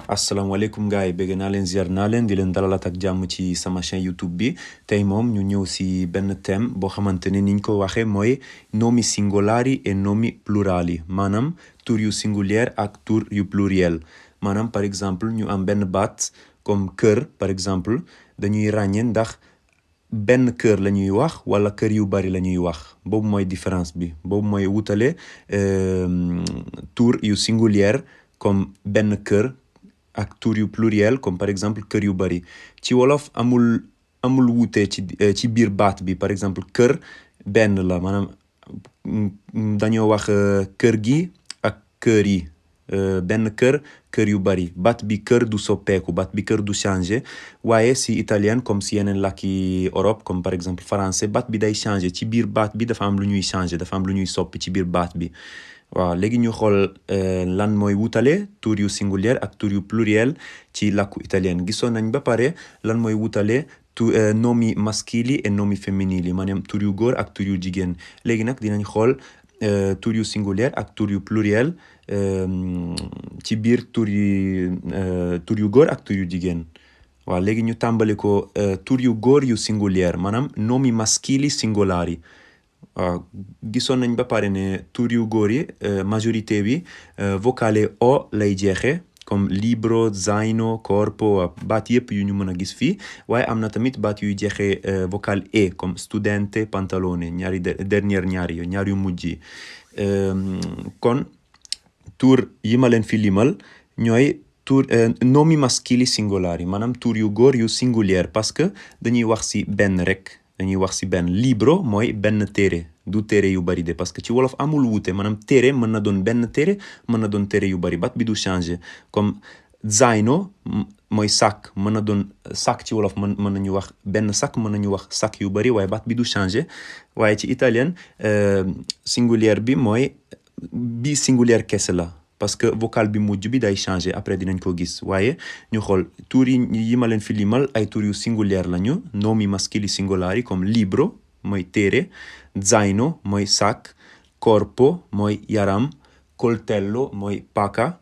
asalaamaaleykum gars yi bëgg naa leen ziar naa leen di leen dalalaat ak jàmm ci sama chaîne YouTube bi tey moom ñu ñëw si benn thème boo xamante ne niñ ko waxee mooy nomi singolari et nomi plurali maanaam tur yu singulier ak tur yu pluriel maanaam par exemple ñu am benn baat comme kër par exemple dañuy ràññee ndax benn kër la ñuy wax wala kër yu bari la ñuy wax boobu mooy différence bi boobu mooy wutale tur yu singulier comme benn kër ak tur yu pluriel comme par exemple kër yu bari ci wolof amul wuute ci biir baat bi par exemple kër benn la maanaam dañoo wax kër gi ak kër yi benn kër yu bari baat bi kër du soppeeku baat bi kër du changer waaye si italien comme si yeneen làkki Europe comme par exemple français baat bi day changer ci biir baat bi dafa am lu ñuy changer dafa am lu ñuy soppi ci biir baat bi waaw léegi ñu xool lan mooy wutale tur yu singulier ak tur yu pluriel ci làkku italien gisoon nañ ba pare lan mooy wutale nomi maschili et nomi femminili maanaam tur yu góor ak tur yu jigéen léegi nag dinañ xool tur yu singulier ak tur yu pluriel ci biir tur yu góor ak tur yu jigéen waaw léegi ñu tàmbali ko tur yu góor yu singulier maanaam nomi maschili singolari waaw gisoon nañ ba pare ne tur yu góor yi majorité bi vocale o lay jeexe comme libro zaino corpo baat yëpp yu ñu mën a gis fii waaye am na tamit baat yuy jeexe vocal e comme studente pantalone ñaari ñaar yu mujj yi kon tur yi ma leen fi limal ñooy tur nomi maschili singolari maanaam tur yu góor yu singulier parce que dañuy wax si benn rek dañuy wax si benn libro mooy benn téere du téere yu bari de parce que ci wolof amul wuute maanaam téere mën na doon benn téere mën na doon téere yu bari baat bi du changer comme zaino mooy sac mën na doon sac ci wolof mën nañu wax benn sac mën nañu wax sac yu bari waaye baat bi du changer waaye ci italien singulier bi mooy bi singulier kese la parce que vocal bi mujj bi day changer après dinañ ko gis waaye ñu xool tur yi ma leen fi limal ay tur yu singulier lañu nomi maschili singolari comme libro mooy téere zaino mooy sac corpo mooy yaram coltello mooy paaka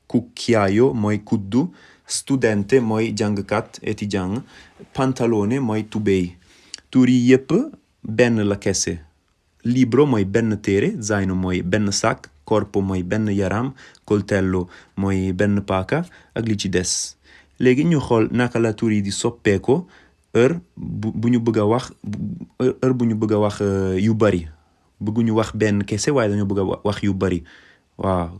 cucchiaio mooy kuddu studente mooy jàngkat étudiant pantalone mooy tubéy tur yi yépp benn la kese libro mooy benn téere zaino mooy benn sac corpo mooy benn yaram coltello mooy benn paaka ak li ci des léegi ñu xool naka la tur yi di soppeeko heure bu ñu bëgg a wax yu bari bëgguñu wax benn kese waaye dañoo bëgg a wax yu bari waaw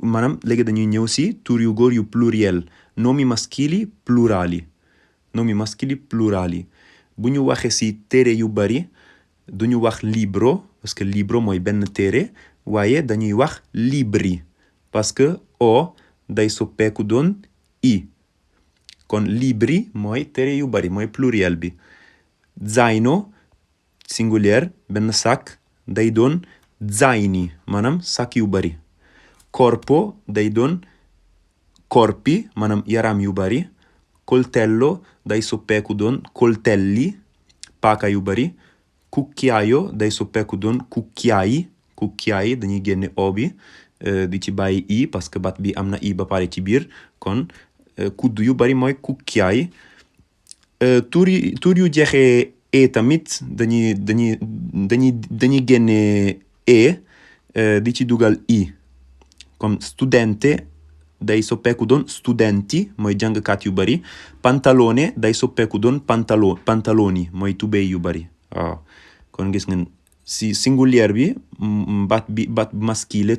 maanaam léegi dañuy ñëw si tur yu góor yu pluriel nomi maschili plurali bu ñu waxee si téere yu bari duñu wax libro parce que libro mooy benn téere waaye dañuy wax libri parce que o day soppeeku doon i kon libri mooy téere yu bari mooy pluriel bi zaino singulier benn sac day doon zaini maanaam sac yu bari corpo day doon corpi maanaam yaram yu bari coltello day soppeeku doon coltelli paaka yu bari cucchiaio day soppeeku doon cucchiai dañuy génne o bi di ci bàyyi i parce que baat bi am na i ba pare ci biir kon kudd yu bari mooy cucchiai tur yu jeexee e tamit dañuy génne e di ci dugal i comme studente day soppeeku doon studenti mooy jàngkat yu bari pantalone day soppeeku doon pantaloni mooy tubéy yu bari waaw kon gis ngeen si singulier bi baat maschile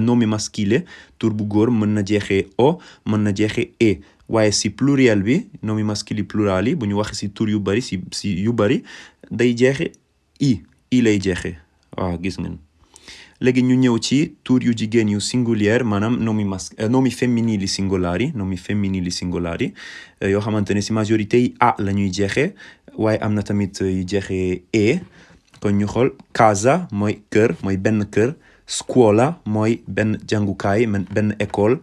nomi maschile tur bu góor mën na jeexee o mën na jeexee e waaye si pluriel bi nomi maschili plurali bu ñu waxee si tur yu bari si yu bari day jeexe i lay jeexe waaw gis ngeen léegi ñu ñëw ci tur yu jigéen yu singulier maanaam nomi femminili singolari yoo xamante ne si majorité yi a la ñuy jeexe waaye am na tamit yu jeexe e kon ñu xool casa mooy kër mooy benn kër scuola mooy benn jàngukaay benn école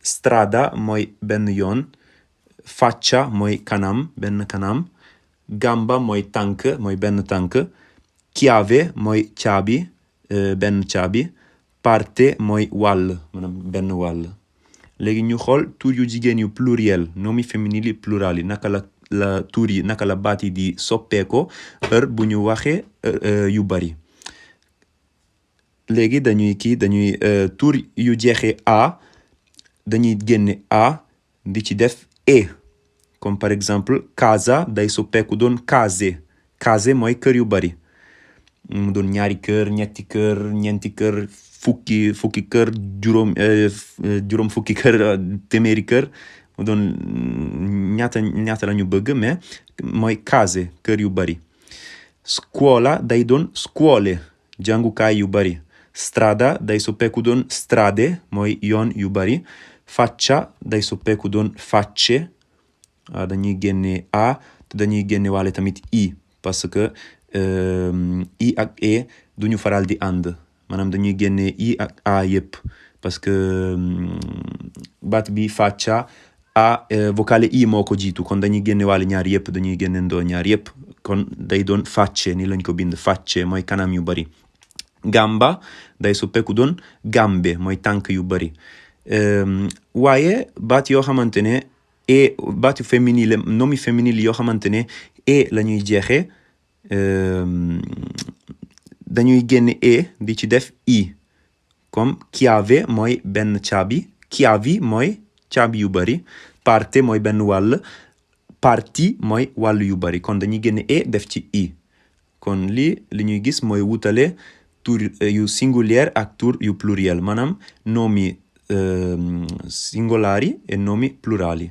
strada mooy benn yoon faccia mooy kanam benn kanam gamba mooy tànk mooy benn tànk chiave mooy caabi benn caabi parte mooy wàll maanaam benn wàll léegi ñu xool tur yu jigéen yu pluriel nomi femminili plurali naka la tur yi naka la baat yi di soppeeko heure bu ñu waxee yu bari. léegi dañuy tur yu jeexee a dañuy génne a di ci def e, comme par exemple casa day soppeeku doon case mooy kër yu bari, mu doon ñaari kër, ñetti kër, ñeenti kër, fukki kër, juróom fukki kër, téeméeri kër, mu doon ñaata la ñu bëgg, mais mooy case kër yu bari. Scuola day doon scuole jàngukaay yu bari. Strada day soppeeku doon strade mooy yoon yu bari. Faccia day soppeeku doon facce, dañuy génne a te dañuy génne waale tamit i parce que i ak e duñu faral di ànd, maanaam dañuy génne i ak a yëpp parce que baat bi faccia a vocale i moo ko jiitu, kon dañuy génne waale ñaar yëpp, dañuy génne ndoo ñaar yëpp, kon day doon facce ni lañ ko bind facce mooy kanam yu bari. Gamba day soppeeku doon gambe mooy tànk yu bari. waaye baat yoo xamante ne baatu féminile nomi féminile yoo xamante ne la ñuy jeexee dañuy génne di ci def i, comme chiave mooy benn caabi, chiavi mooy caabi yu bari, parte mooy benn wàll, parti mooy wàll yu bari, kon dañuy génne def ci i. kon li ñuy gis mooy wutale tur yu singulier ak tur yu pluriel, maanaam nomi singolari e nomi plurali.